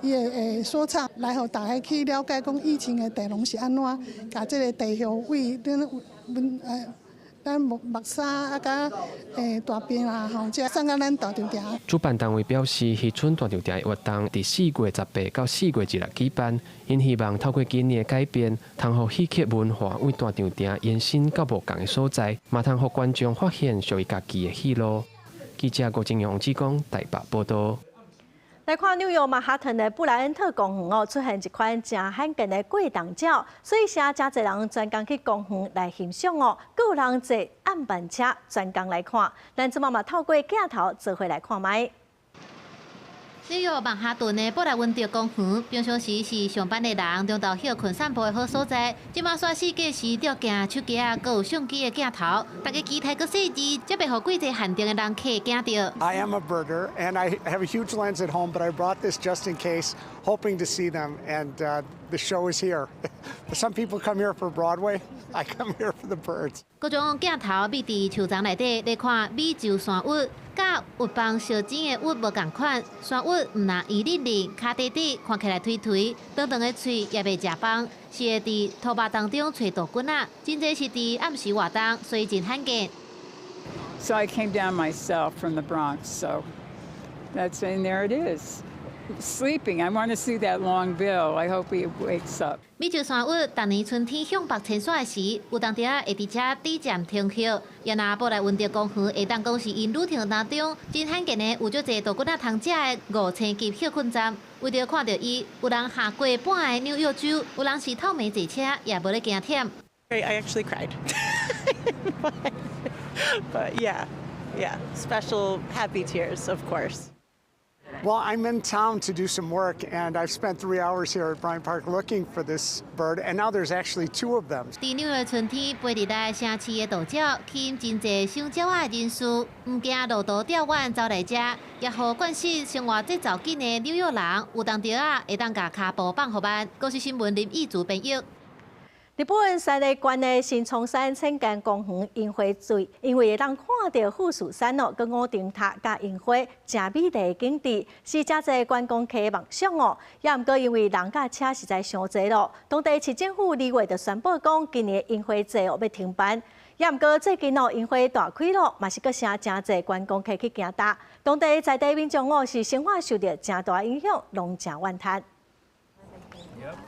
伊的說唱，來予大家去了解講以前的地龍是按怎，共這个地穴位，阮咱木沙啊，佮大便啊，吼，這送到咱大稻埕。主辦單位表示，漁村大稻埕的活動佇4月18到4月26舉辦，𪜶希望透過今年的改變，通予戲曲文化為大稻埕延伸到無仝的所在，嘛通予觀眾發現屬於家己的戲路。記者郭正陽、志剛台北報道。來看紐約曼哈頓的布萊恩特公園哦，出現一款誠罕見的過冬鳥，所以誠濟人專工去公園來欣賞哦。閣有人坐暗班車專工來看，咱這馬嘛透過鏡頭做伙來看覓。紐約曼哈頓的布萊溫特公園，平常時是上班的人中晝歇睏散步的好所在。這馬煞四界是吊鏡、手機仔，閣有相機的鏡頭，大家期待閣細緻，才袂予季節限定的人客驚著。 I am a birder and I have a huge lens at home, but I brought this just in case, hoping to see them. And the show is here. Some people come here for Broadway. I come here for the birds. 各種鏡頭覕佇樹叢內底，來看美洲山鷸，佮鷸枋相諍的鷸無仝款，山鷸毋若圓溜溜，跤短短，看起來頹頹，長長的喙也袂食枋，是會佇塗肉當中揣杜菌仔，真濟是佇暗時活動，所以真罕見。 So I came down myself from the Bronx, so that's and there it is. Sleeping. I want to see that long bill. I hope he wakes up. 美洲山鷸逐年春天向北遷徙時，有當時仔會佇遮短暫停歇。也若布萊溫特公園會當講是𪜶旅程當中真罕見的有足濟杜菌仔通食的五星級歇睏站。為著看著伊，有人下過半个紐約州，有人是透暝坐車，也無咧驚忝。 I actually cried. But yeah, special happy tears, of course. Well, I'm in town to do some work, and I've spent 3 hours here at Bryant Park looking for this bird, and now there's actually two of them. 佇紐約春天飛入來城市的渡鳥，吸引真濟賞鳥仔的人士，毋驚路途釣遠走來遮，也予慣習生活節奏緊的紐約人，有當時仔會當共跤步放予慢。公視新聞林義祖編譯。日本山梨縣的新松山淺間公園櫻花季，因為會當看著富士山哦，佮五重塔佮櫻花，誠美麗的景致，是誠濟觀光客的夢想哦。也毋過因為人佮車實在傷濟咯，當地市政府2月就宣布講，今年櫻花季哦欲停辦。也毋過最近哦，櫻花大開咯，嘛是閣成誠濟觀光客去行踏，當地在地民眾哦是生活受著誠大影響，攏誠怨嘆。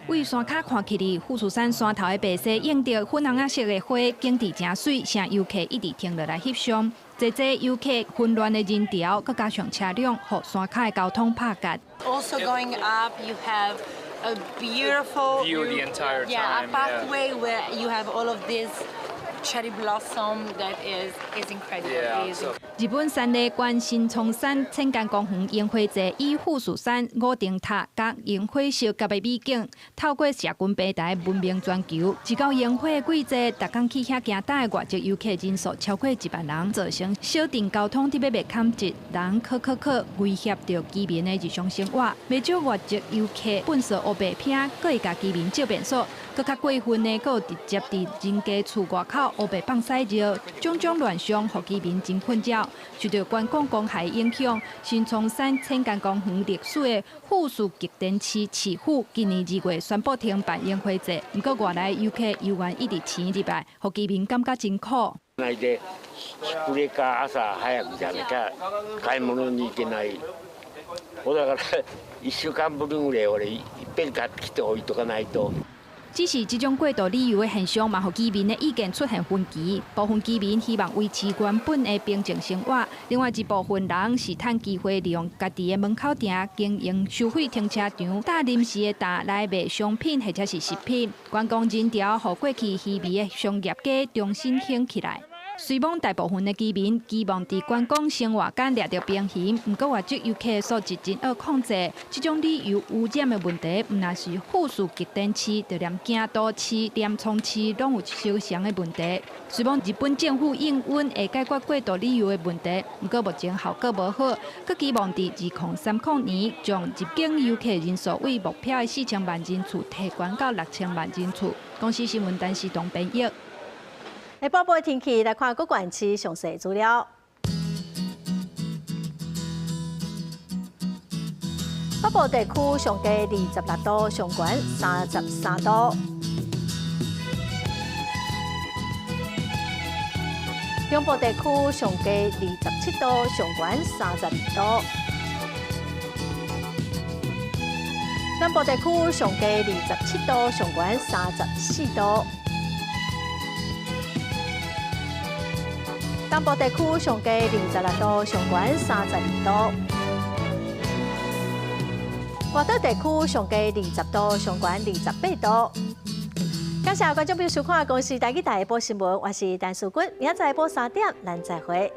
對山跤看起來，富士山山頭的白色映著粉紅仔色的花，景致誠媠，成遊客一直停落來翕相。濟濟遊客紛亂的人潮，閣加上車輛，予山跤的交通拍結。 Also going up, you have a beautiful view the entire time. Yeah, a pathway where you have all of this cherry blossom that is incredible. Yeah, so 日本山梨縣新松山淺間公園櫻花季，以富士山、五重塔佮櫻花相夾的美景，透過社群平台聞名全球。一到櫻花的季節，逐工去遐行踏的外籍遊客人數超過1萬人，造成小鎮交通佇欲袂坎擠，人洘洘洘，威脅著居民的日常生活。袂少外籍遊客糞掃烏白拚，閣會共居民借便所。閣較過分的，閣有直接佇人家厝外口烏白放屎尿，種種亂象，予居民真困擾。受著觀光公害影響，新松山淺間公園歷史的富士急電池市府今年2月宣布停辦櫻花節，毋過外來遊客猶原一直擠入來，予居民感覺真苦。ないでこれか朝早くじゃなきゃ買い物に行けない。だから1週間分ぐらい俺いっぺん買ってきて置いとかないと。只是這種過度旅遊的現象，嘛予居民的意見出現分歧。部分居民希望維持原本的平靜生活，另外一部分人是趁機會利用家己的門口埕經營收費停車場，搭臨時的擔來賣商品或者是食品。觀光人潮，予過去稀微的商業街重新興起來。雖罔大部分的居民期望佇觀光生活間掠著平衡，毋過外籍遊客素質真惡控制，這種旅遊污染的問題，毋但是富士急電市，就連京都市、鎌倉市攏有相同的問題。雖罔日本政府應允會解決過度旅遊的問題，毋過目前效果無好，閣期望佇2030年將入境遊客人數為目標的4000萬人次提懸到6000萬人次。公視新聞陳時東編譯。下晡的天氣來看各縣市詳細資料。北部地區上低26度，上懸33度。中部地區上低27度，上懸32度。南部地區上低27度，上懸34度。東部地區上低26度，上懸32度。外島地區上低20度，上懸28度。感謝觀眾朋友收看《公視台語台》下晡新聞，我是陳淑君，明仔載下晡3點，咱再會。